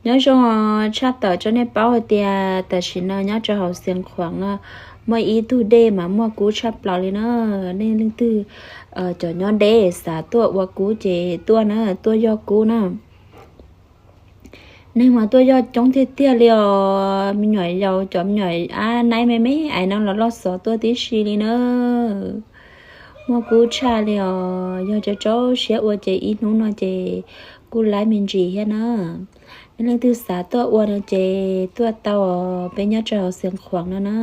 Nyob zoo tshaj tawm rau nej paub hais tias tam sim no nyob rau hauv Xiav Khuam no muaj ib tug dej mas muaj kub tshaj plaws li na. Nej leej twg, cov nyob deb xav tuaj ua kub ces tuaj na, tuaj yog kub na. Neeg mas tuaj yog coob tiag tiag li os. Me nyuam yaus, cov me nyuam ab naib me me ais no los loj xov tuaj tib si li na. Muaj kub tshaj li os. Yog rau rau siab ua ces ib hnub no ces kuj laib me ntsis thiab na. Nej leej twg xav tuaj ua no ces tuaj tau os, peb nyob rau hauv Xiav Khuam no na.